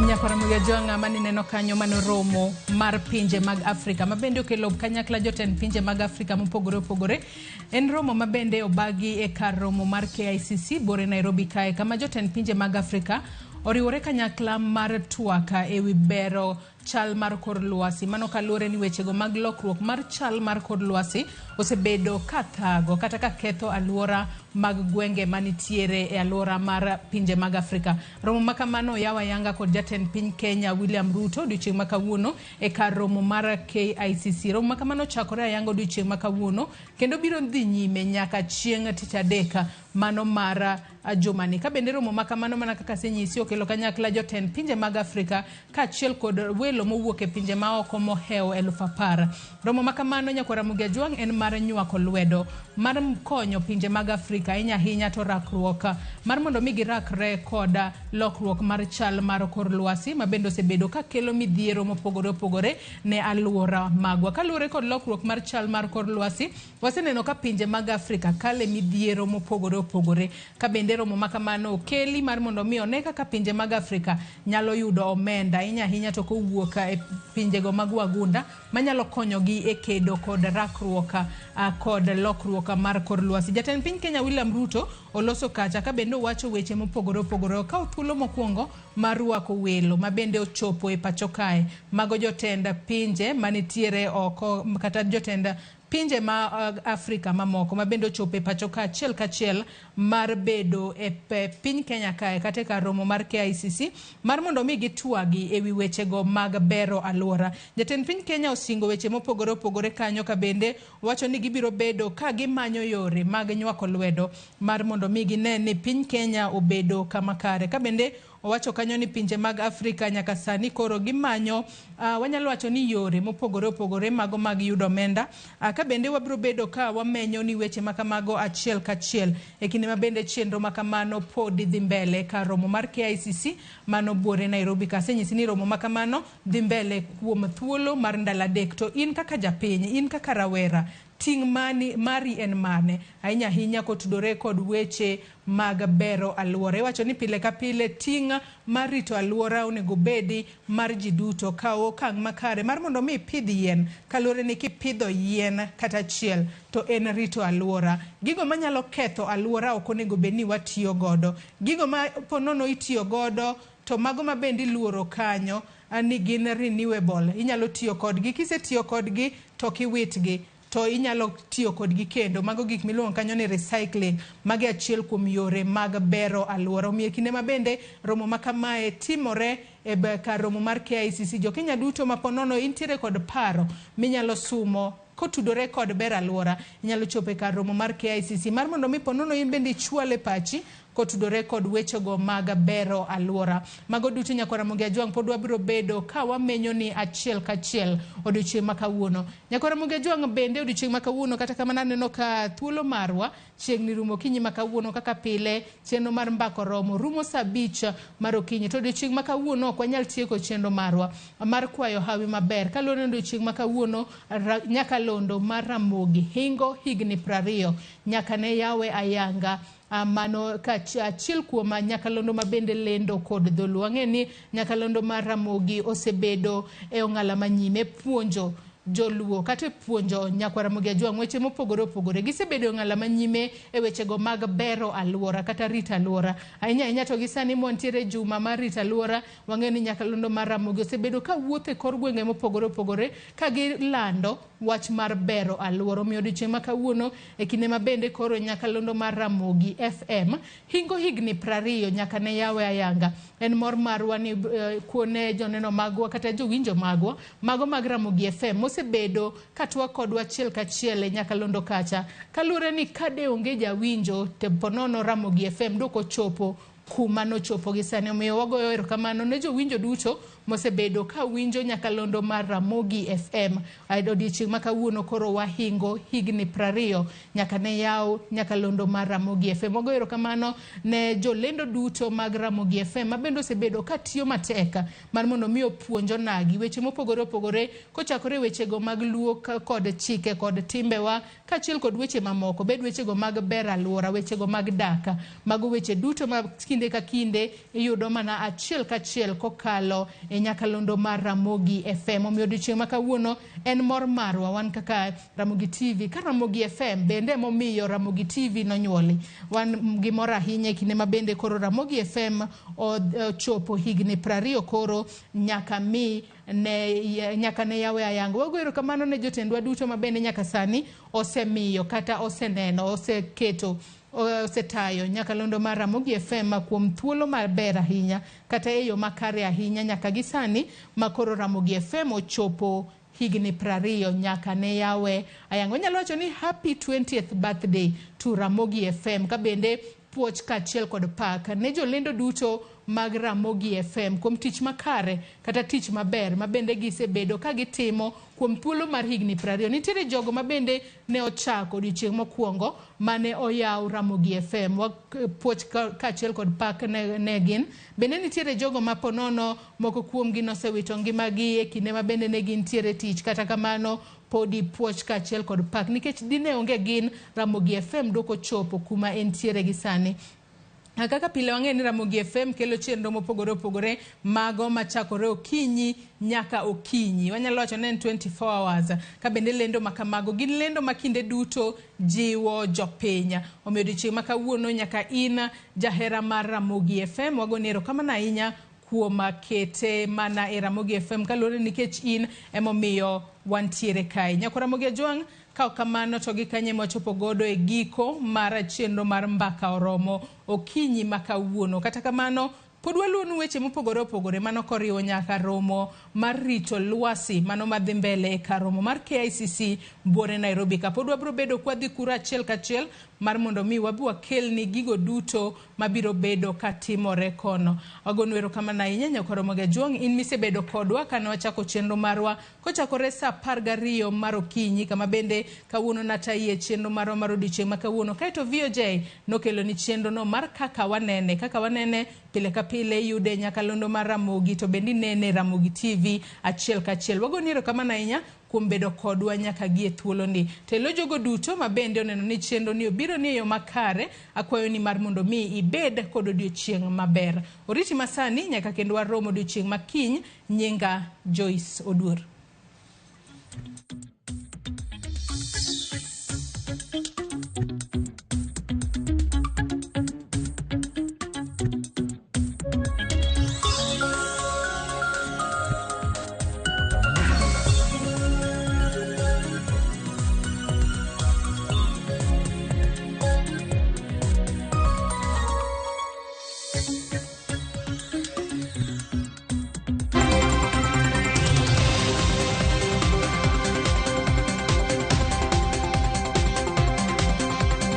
Nyakwaramogi Ajwang' mane ineno kanyo mano romo mar pinje mag Afrika ma bende okelo kanyakla jotend pinje mag Afrika mopogore opogore. En romo ma bende obagi e kar romo mar KICC bore Nairobi kae kama jotend pinje mag Afrika oriwore kanyakla mar twak ewi bero chal mar kor lwasi. Mano kaluwore ni wechego mag lokruok mar chal mar kor lwasi osebedo ka thago kata ka ketho alwora mag gwenge manitiere e alwora mar pinje mag Afrika. Romo ma kamano oyaw ayanga kod jatend piny Kenya William Ruto odiochieng' ma kawuono e kar romo mar KICC. Romo ma kamano ochakore ayanga odiochieng' ma kawuono kendo biro dhi nyime nyaka chieng' tich adek mano mar jumani. Ka bende romo ma kamano mana kaka asenyisi okelo kanyakla jotend pinje mag Afrika kaachiel kod welo mowuok e pinje maoko mohewo 10,000. Romo ma kamano nyakwar Ramogi Ajwang' en mar nywako lwedo mar konyo pinje mag Afrika ahinya ahinya to rakruok mar mondo mi girakre kod lokruok mar chal mar kor lwasi ma bende osebedo ka kelo midhiero mopogore opogore ne alwora magwa. Kaluwore kod lokruok mar chal mar kor lwasi, waseneno ka pinje mag Afrika kale midhiero mopogore opogore. Ka bende romo ma kamano okeli mar mondo mi one kaka pinje mag Afrika nyalo yudo omenda ahinya ahinya to kowuok e pinjego mag wagunda manyalo konyogi e kedo kod rakruok kod lokruok mar kor lwasi. Jatend piny Kenya William Ruto oloso kacha ka bende owacho weche mopogore opogore. Okawo thuolo mokwongo mar rwako welo ma bende ochopo e pacho kae. Mago jotend pinje manitiere oko kata jotend pinje ma Afrika mamoko ma bende ochopo e pacho ka achiel kachiel mar bedo e piny Kenya kae kata e kar romo mar KICC mar mondo mi gitwagi ewi wechego mag bero alwora. Jatend piny Kenya osingo weche mopogore opogore kanyo ka bende owacho ni gibiro bedo ka gimanyo yore mag nywako lwedo mar mondo mi gine ni piny Kenya obedo kama kare. Ka bende owacho kanyo ni pinje mag Afrika nyaka sani koro gimanyo wanyalo wacho ni yore mopogore opogore mago mag yudo omenda. Ka bende wabiro bedo ka wamenyo ni weche makamago achiel kachiel e kinde ma bende chenro makamano podi dhi mbele kar romo mar KICC mano buore Nairobi. Ka asenyisi ni romo makamano dhi mbele kuom thuolo mar ndalo adek, to in kaka japiny, in kaka rawera, ting' mani mari en mane ahinya ahinya kotudore kod weche mag bero alwora. Iwacho ni pile ka pile ting' mar rito alwora onego bedi mar ji duto. Kaw okang' makare mar mondo mi ipidh yien, kaluwore ni kipidho yien kata achiel to en rito alwora. Gigo manyalo ketho alwora ok onego bed ni watiyo godo. Gigo ma ponono itiyo godo to mago ma bende iluoro kanyo ni gin renewable, inyalo tiyo kodgi. Kisetiyo kodgi to ok iwitgi to inyalo tiyo kodgi kendo. Mago gik miluongo kanyo ni recycling. Magi achiel kuom yore mag bero alwora. Omiyo e kinde ma bende romo ma kamae timore e kar romo mar KICC, jo Kenya duto ma ponono intiere kod paro minyalo sumo kotudore kod bero alwora, inyalo chopo e kar romo mar KICC mar mondo mi ponono in bende ichwale pachi kotudore kod wechego mag bero alwora. Mago duto nyakwar Ramogi Ajwang' pod wabiro bedo ka wamenyo ni achiel kachiel odiochieng' ma kawuono. Nyakwar Ramogi Ajwang' bende odiochieng' ma kawuono kata kamano aneno ka thuolo marwa chiegni rumo okinyi ma kawuono kaka pile chenro mar mbako romo rumo saa 5 mar okinyi. To odiochieng' ma kawuono ok wanyal tieko chenro marwa mar kwayo hawi maber kaluwore ni odiochieng' ma kawuono nyakalondo mar Ramogi hingo higni 20 nyaka ne yawe ayanga. Mano ka achiel kuom nyakalondo ma bende lendo kod dholuo. Ang'e ni nyakalondo mar Ramogi osebedo e ong'ala manyime puonjo joluo kata e puonjo nyakwar Ramogi Ajwang' weche mopogore opogore. Gisebedo e ong'ala manyime e wechego mag bero alwora kata rito alwora. Ahinya ahinya to gi sani mwantiere juma mar rito alwora, wang'eyo ni nyakalondo mar Ramogi osebedo ka wuotho e kor gwenge mopogore opogore ka gilando wach mar bero alwora. Omiyo odiochieng' ma kawuono e kinde ma bende koro nyakalondo mar Ramogi FM hingo higni 20 nyaka ne yawe ayanga. En mor marwa ni kuone joneno magwa kata jowinjo magwa mago mag Ramogi FM mosebedo ka twak kodwa achiel kachiel e nyakalondo kacha. Kaluwore ni kade onge jawinjo to ponono Ramogi FM dok ochopo kuma nochopo gi sani. Omiyo wagoyo erokamano ne jowinjo duto mosebedo ka winjo nyakalondo mar Ramogi FM. Odiochieng' ma kawuono koro wahingo higni 20 nyaka ne yaw nyakalondo mar Ramogi FM. Wago erokamano ne jolendo duto mag Ramogi FM mabende osebedo ka tiyo matek mar mondo mi opuonj onagi weche mopogore opogore kochakore wechego mag luo kod chike kod timbewa kaachiel kod weche mamoko, bed wechego mag ber aluora, wechego mag dak. Mago weche duto ma kinde ka kinde iyudo mana achiel kachiel kokalo e nyakalondo mar Ramogi FM. Omiyo odiochieng' ma kawuono en mor marwa wan kaka Ramogi TV ka Ramogi FM bende momiyo Ramogi TV nonyuoli. Wan gi mor ahinya e kinde ma bende koro Ramogi FM ochopo higni 20 koro nyaka mi ne nyaka ne yawe ayanga. Wago erokamano ne jotendwa duto ma bende nyaka sani osemiyo kata oseneno, oseketo, osetayo nyakalondo mar Ramogi FM kuom thuolo maber ahinya kata e yo makare ahinya nyaka gi sani ma koro Ramogi FM ochopo higni 20 nyaka ne yawe ayanga. Wanyalo wacho ni happy 20th birthday to Ramogi FM ka bende puoch kaachiel kod pak ne jolendo duto mag Ramogi FM kuom tich makare kata tich maber ma bende gisebedo ka gitimo kuom thuolo mar higni 20. Nitiere jogo ma bende ne ochako odiochieng' mokwongo mane oyaw Ramogi FM. Puoch kaachiel kod pak ne gin. Bende nitiere jogo ma ponono moko kuomgi nosewito ngimagi e kinde ma bende ne gintiere tich. Kata kamano podi puoch kaachiel kod pak nikech dine onge gin Ramogi FM dok ochopo kuma entiere gi sani. Kaka pile wang'eyo ni Ramogi FM kelo chenro mopogore opogore mago machakore okinyi nyaka okinyi. Wanyalo wacho ni en 24 hours. Ka bende lendo ma kamago gin lendo ma kinde duto jiwo jopiny. Omiyo odiochieng' ma kawuono nyaka in jahera mar Ramogi FM wagoni erokamano ahinya kuom kete mana e Ramogi FM kaluwore nikech in emomiyo wantiere kae. Nyako Ramogi Ajwang' ka ok kamano to gi kanye mwachopo godo e giko mar chenro mar Mbaka Oromo okinyi ma kawuono. Kata kamano pod waluwonu weche mopogore opogore mano koriwo nyaka romo mar rito lwasi mano madhi mbele e kar romo mar KICC buore Nairobi. Ka pod wabiro bedo kwadhi kuro achiel kachiel mar mondo mi wabi wakelni gigo duto mabiro bedo katimore kono. Wagonu erokamano ahinya nyako Ramogi Ajwang' in misebedo kodwa kane wachako chenro marwa kochakore saa 12 mar okinyi kama bende kawuono natayie chenro marwa mar odiochieng' ma kawuono. Kaeto VOJ nokeloni chenro no mar kaka wanene. Kaka wanene pile ka pile iyude nyakalondo mar Ramogi to bende inene Ramogi TV achiel kachiel. Wagoni erokamano ahinya kuom bedo kodwa nyaka gi e thuoloni. To elo jogo duto ma bende oneno ni chenro ni obiro ni e yo makare, akwayo ni mar mondo mi ibed kod odiochieng' maber. Oriti masani nyaka kendo warom odiochieng' ma kiny. Nyinga Joyce Oduor.